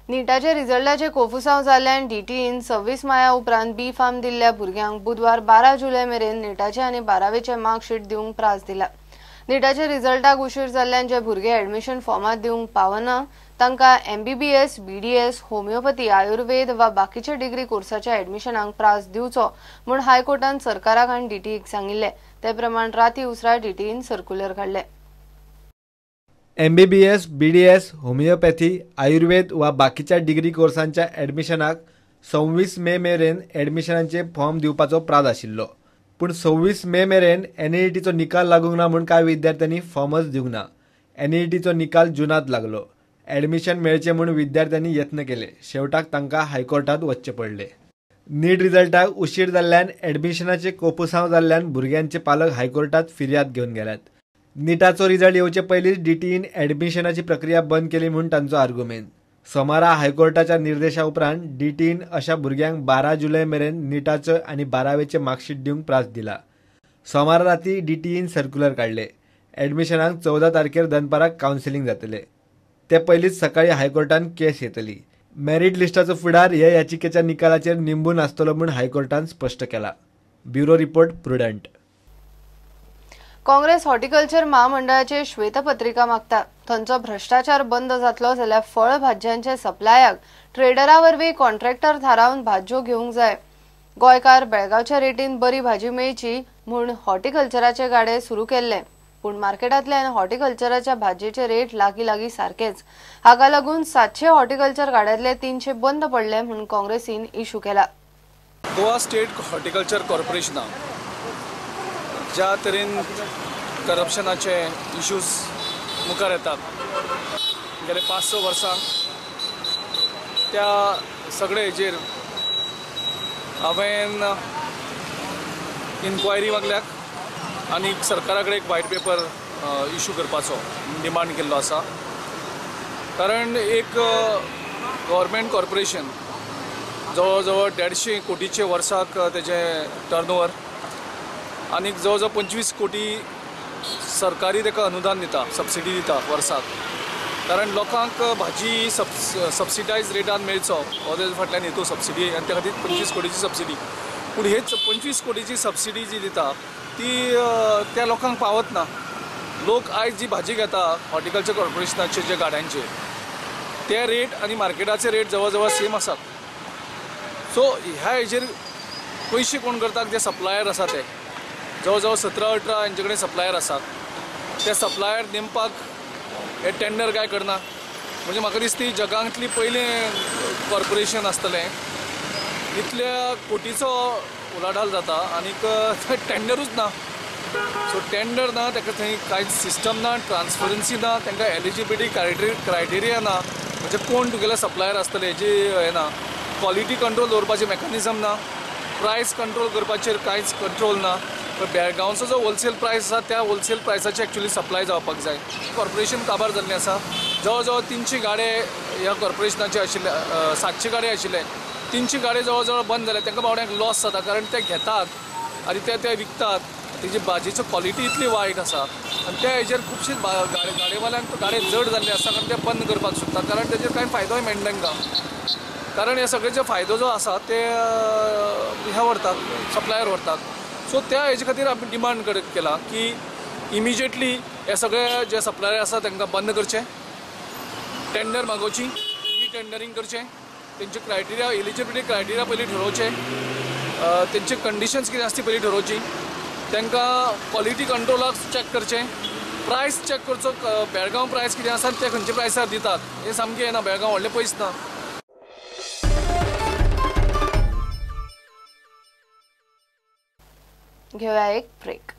निटाचे रिजल्टाचे कोफुसांव जाल्ल्यान डीटीईन 26 माया उपरांत बी फार्म दिल्ल्या भुरग्यांक बुधवार 12 जुलय मेरेन निटाचे आनी बारावेचे मार्कशीट दिवंक प्रास दिला. निटाचे रिजल्टाक उशीर जाल्ल्यान जे भुरगे एडमिशन फॉर्मात दिवंक पावना तांकां एमबीबीएस, बीडीएस, होमिओपॅथी, आयुर्वेद वा बाकीच्या डिग्री कोर्साच्या एडमिशनाक प्रास दिवचो म्हूण हायकोर्टान सरकाराक आनी डीटीईक सांगिल्ले. ते प्रमाण राती उसरा डीटीईन सर्क्युलर काडले. एमबीबीएस, बीडीएस, होमिओपॅथी, आयुर्वेद वा बाकीच्या डिग्री कोर्सांच्या एडमिशनाक 26 मे मेरेन एडमिशनाचे फॉर्म दिवपाचो प्राद आशिल्लो. पूण 26 मे मेरेन एनईईटीचो निकाल लागूंक ना म्हूण कांय विद्यार्थ्यांनी फॉर्मच दिवंक ना. एनईईटीचो निकाल जुनांत लागलो. एडमिशन मेळचें म्हूण विद्यार्थ्यांनी यत्न केले. शेवटाक तांकां हायकोर्टांत वचचें पडलें. नीट रिजल्टाक उशीर जाल्ल्यान एडमिशनाचे कोपुसांव जाल्ल्यान भुरग्यांचे पालक हायकोर्टांत फिर्याद घेवन गेल्यात. निटाचो रिजल्ट येवचे पयलींच डीटीईन एडमिशनाची प्रक्रिया बंद केली म्हूण तांचो आर्गुमेंट. सोमारा हायकोर्टाच्या निर्देशा उपरांत डीटीईन अशा भुरग्यांक 12 जुलय मेरेन निटाचो आनी बारावेचे मार्कशीट दिवंक प्रास दिला. सोमारा राती डीटीईन सर्क्युलर काडले. एडमिशनाक 14 तारखेर दनपाराक कावन्सिलींग जातले. ते पयलींच सकाळी हायकोर्टान केस येतली. मेरीट लिस्टाचो फुडार हे याचिकेच्या निकालाचेर निंबून आसतलो म्हूण हायकोर्टान स्पश्ट केला. Bureau report, Prudent. Congress horticulture महामंडळाचे श्वेतपत्रिका मागता. थंयचो भ्रष्टाचार बंद जातलो जाल्यार फळ भाजयांचे सप्लायाक ट्रेडरा वरवीं कॉन्ट्रॅक्टर थारावन भाजयो घेवंक जाय. गोंयकार बेळगांवच्या रेटीन बरी भाजी मेळची म्हूण हॉर्टिकल्चराचे गाडे सुरू केल्ले, पूण मार्केटांतल्यान हॉर्टिकल्चराच्या भाजयेचे रेट लागीं लागीं सारकेच. हाका लागून 700 हॉर्टिकल्चर गाड्यांतले 300 बंद पडले म्हूण काँग्रेसीन इशू केला. गोवा स्टेट हॉर्टिकल्चर कॉर्पोरेशना ज्या तरेन करप्शनाचे इश्यूज मुखार येतात गेले 5-6 वर्सां, त्या सगळे हेजेर हांवें इन्क्वायरी मागल्याक आनी सरकारा कडेन एक व्हायट पेपर इशू करपाचो डिमांड केल्लो आसा. कारण एक गव्हर्मेंट कॉर्पोरेशन जवळ जवळ 150 कोटीचे वर्साक तेजें टर्नओवर आनी जवळ जवळ 25 कोटी सरकारी ताका अनुदान दिता, सबसिडी दिता वर्साक. कारण लोकांक भाजी सबसिडायज रेटान मेळचो हो तेजे फाटल्यान हेतू सबसिडी, आनी त्या खातीर 25 कोटीची सबसिडी. पूण हेच 25 कोटीची सबसिडी जी दिता ती त्या लोकांक पावत ना. लोक आयज जी भाजी घेता हॉर्टिकल्चर कॉर्पोरेशनाचे जे गाड्यांचे ते रेट आनी मार्केटाचे रेट जवळ जवळ सेम आसात. सो ह्या हेजेर पयशे कोण करतात, जे सप्लायर आसा ते जवळ जवळ 17-18 हेंचे कडेन सप्लायर आसात. ते सप्लायर नेमपाक हे टेंडर काय करना. म्हणजे म्हाका दिसता जगांतली पयलें कॉर्पोरेशन आसतलें इतल्या कोटीचो उलाढाल जाता आनीक टेंडरूच ना. सो टेंडर ना, ताका थंय कांयच सिस्टम ना, ट्रान्सपरन्सी ना, तांकां एलिजिबिलिटी क्रायटेरिया ना, म्हणजे कोण तुगेले सप्लायर आसतले हेजी हें ना, क्वॉलिटी कंट्रोल दवरपाचें मॅकॅनिजम ना, प्रायस कंट्रोल करपाचेर कांयच कंट्रोल ना. बेळगांवचो जो होलसेल प्रायस आसा त्या होलसेल प्रायसाची एक्चुअली सप्लाय जावपाक जाय. कॉर्पोरेशन काबार जाल्लें आसा. जवळ जवळ 300 गाडे ह्या कॉर्पोरेशनाचे आशिल्ले, 700 गाडे आशिल्ले, 300 गाडे जवळ जवळ बंद जाले. तांकां बावड्यांक लॉस जाता, कारण ते घेतात आनी ते ते विकतात. तेजी भाजयेची क्वॉलिटी इतली वायट आसा आनी त्या हेजेर खुबशे गाडेवाल्यांक गाडे जड जाल्ले आसा, कारण ते बंद करपाक सोदता, कारण तेजेर कांय फायदोय मेळना तांकां. कारण हे सगळेचे फायदो जो आसा ते हे व्हरतात, सप्लायर व्हरतात. सो त्या हेजे खातीर आमी डिमांड केला की इमिजिएटली हे सगळे जे सप्लायर आसा तांकां बंद करचें, टेंडर मागोवची, री टेंडरींग करचें, तेंचे क्रायटेरिया, एलिजिबिलिटी क्रायटेरिया पयलीं ठरोवचें, तेंचे कंडिशन्स कितें आसा ती पयलीं ठरोवची, तांकां क्वॉलिटी कंट्रोलाक चॅक करचें, प्रायस चॅक करचो, बेळगांव प्रायस कितें आसा ते खंयच्या प्रायसार दितात हें सामकें येना. बेळगांव व्हडलें पयस ना. घेऊया एक ब्रेक.